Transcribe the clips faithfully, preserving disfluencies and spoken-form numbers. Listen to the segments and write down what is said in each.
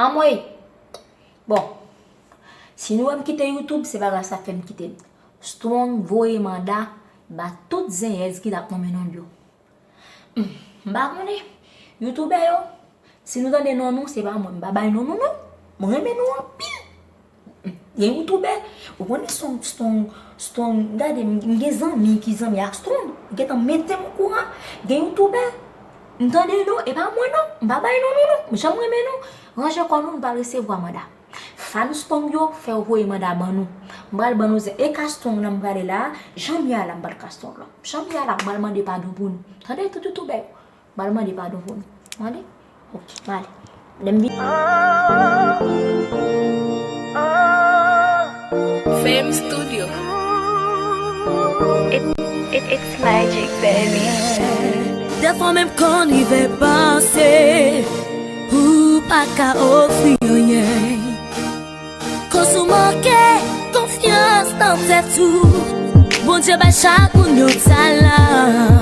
Anmwey! Bon, si nou wè m kite YouTube, se pa grasa fè m kite l. Strong voye manda ba tout zenyèz ki t ap nonmen non l yo. Hmm, m pa konnen. Youtubè yo, si nou tande non nou, se pa mwen. M pa bay non nou, non. Mwen renmen nou anpil. Hmm, gen youtubè, ou konnen Strong, Strong, Strong, gade, m, m gen zanmi ki zanmi ak Strong. Ou gentan mete m okouran. Gen youtubè, m tande non, e pa mwen, non. M pa bay non nou, non. M janm renmen nou. Ranje kò nou, nou pral resevwa manda. Fan Strong yo, fè yo voye manda ban nou. M pral ban nou zen. E ka Strong nan m prale la, jan m ye a la, m pral ka Strong la. Jan m ye a la, m pral mande padon pou nou. Tande tout youtubè yo. M pral mande padon pou nou. Tande? Ok, m ale. Lè m vin. Fame Studio. It, it, it's magic, baby. Dèfwa menm konn rive panse ou pa ka ofri anyen. Koz ou manke konfyans nan tèt ou. Bondye bay chak moun yon talan.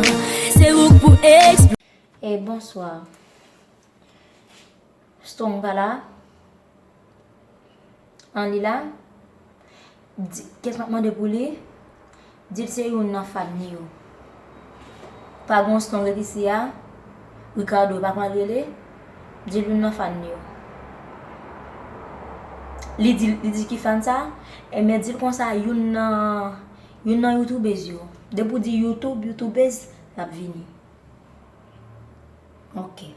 Se ou k pou eksplike. E bonswa. Strong pa la? An li la? Di, kès m ap mande pou li? Di l se youn nan fan li yo. Pa gen yon Strong ret isi a? Ricardo, pa konn rele? Di l youn nan fan li yo. Li di, li di ki fan sa? Enben, di l konsa, youn nan, youn nan youtubèz yo. Depi w di YouTube, youtubèz, l ap vini. Ok.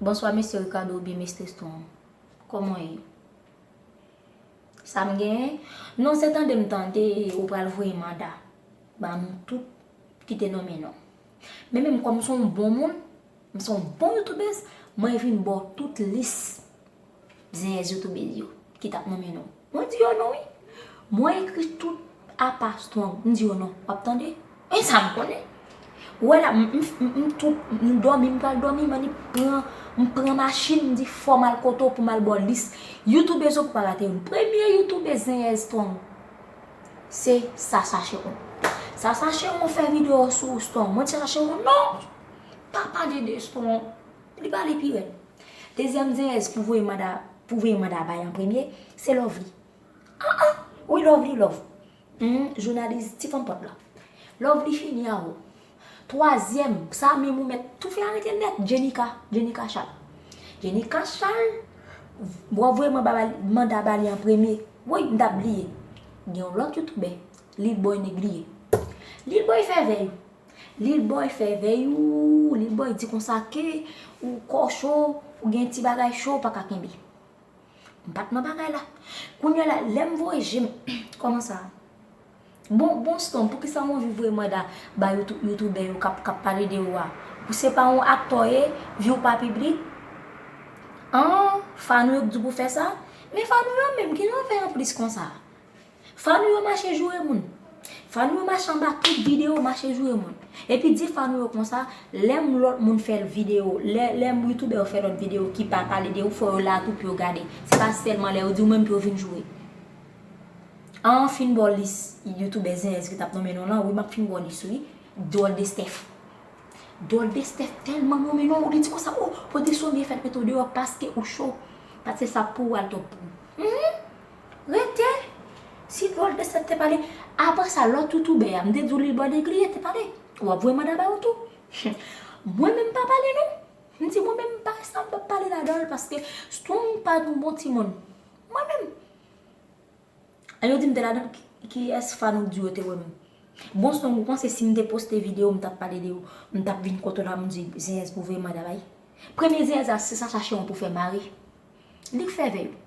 Bonswa, mesye Ricardo oubyen mesye Strong. Kòman w ye? Sa m genyen? Non, se tande m tande ou pral voye manda ba nou tout ki te nonmen non. Men menm kòm m se yon bon moun, m se yon bon youtubèz, mwen vin ba w tout lis zenyèz youtubèz yo ki t ap nonmen non. Mwen di yo non wi. Mwen ekri tout apa Strong. M di yo non. W ap tande? E sa m konnen. Ou wè la, m, m, m, m tout, m dòmi, m pral dòmi, m annik pran, m pran machin, m di fò m al kote w pou m al ba w lis youtubèz yo pou pa rate youn. Premye youtubèz zenyèz Strong, se Sasa Chewon. Sasa Chewon fè videyo sou Strong. Mwen di Sasa Chewon, non! Pa pale de Strong. Li pale pi rèd. Dezyèm zenyèz pou voye manda, pou voye manda bay an premye, se Lovely. Ah, ah, wi, Lovely, Love. Hmm, jounalis, ti fanm pòt la. Lovely fini a ou. Twazyèm, sa menm ou mèt tou fè arete nèt, Jenica, Jenica Charles. Jenica Charles, w ap voye manda ba li, manda ba li an premye. Woy, m t ap bliye. Gen yon lòt youtubè, Lil Boy Negriye. Lil Boy fè vèy ou. Lil Boy fè vèy ou. Lil Boy di konsa ke ou kò cho, ou gen ti bagay cho, ou pa ka kenbe. M pa t nan bagay la. Kounye a la, lè m voye je m, kòman sa? Bon, bon Strong, poukisa w anvi voye manda ba youtou-, youtubè yo k ap, k ap pale de ou a? Ou se pa yon aktè w ye, vi w pa piblik? An, fan ou yo k di w pou fè sa? Men fan ou yo menm, kijan w fè anplis konsa? Fan ou yo mache joure moun. Fan ou yo mache anba tout videyo, mache joure moun. Epi di fan ou yo konsa, lè m lòt moun fè videyo, lè, lè m youtubè yo fè lòt videyo ki pa pale de ou, fò yo la tou pou yo gade. Se pa sèlman lè yo di w menm pou yo vin joure. An fin ba w lis youtubè zenyèz ki t ap nonmen non lan, wi, m ap fin ba w lis wi. Dwòl de Steph. Dwòl de Steph tèlman nonmen non, li di konsa, o, pote somye fèt mete w deyò paske ou cho. Paske sa pou w al twòp pou ou. Rete! Si Dwòl de Steph te pale, apre sa, lòt youtoubè a, m te di w Lil Boy Negriye te pale. W ap voye manda ba yo tou. Mwen menm m pa pale non. M di mwen menm m pa sa m p ap pale ladan l paske Strong pa t yon bon timoun. Mwen menm. An yo di m te ladan l, ki, kiyès fan ou k di yo te wè m? Bon Strong, ou panse si m te poste videyo, m t ap pale de ou, m t ap vin kote w la, m di zenyèz pou voye manda bay? Premye zenyèz la, se Sasa Chewon pou fè mare. Li k fè vèy ou.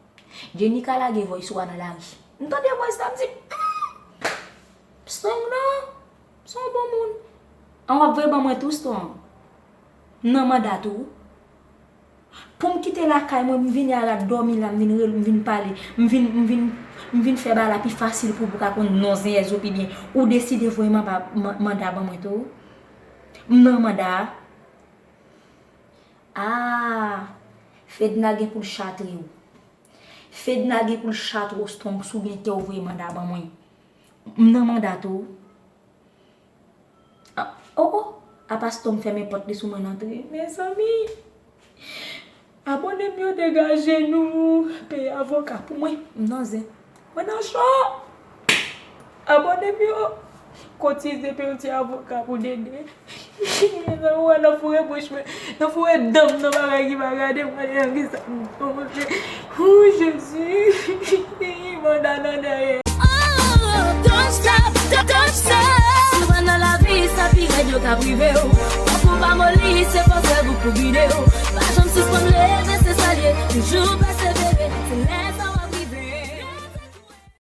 Jenica lage voice ou a nan lari. M tande voice la, m di, hmm, Strong non, se yon bon moun. An w ap voye ban mwen tou, Strong. M nan manda tou. Pou m kite lakay mwen, m vini a rad dòmi la, m vin rele, m vin pale, m vin, m vin, m vin fè bagay la pi fasil pou ou, pou w ka konn non zenyèz yo pi byen. Ou deside voye manda, man-, manda ban mwen tou. M nan manda a. Ah, Fedna gen pou l chatre w. Fedna gen pou l chatre w Strong, si w gen kè w voye manda ban mwen. M nan manda tou. Ah, oh, oh. A pastè m fèmen pòt li sou mwen, n antre. Mezanmi, abòne m yo degaje nou, peye avoka pou mwen. M nan zen. Mwen nan cho. Abòne m yo kotize peye yon ti avoka pou Dede. Mezanmi, wè nan foure bouch mwen, nan foure dan m nan bagay ki pa gade mwen, nan ki sa m tonbe. Ou Jezi, manda nan dèyè. Oh, don't stop, don't, don't stop. Si w nan lavi, sa pi rèd yo ka prive w. Fòk ou pa moli, se fòs rèv ou pou gide w. Pa janm sispann leve, se sa l ye. Toujou pèsevere, se lè sa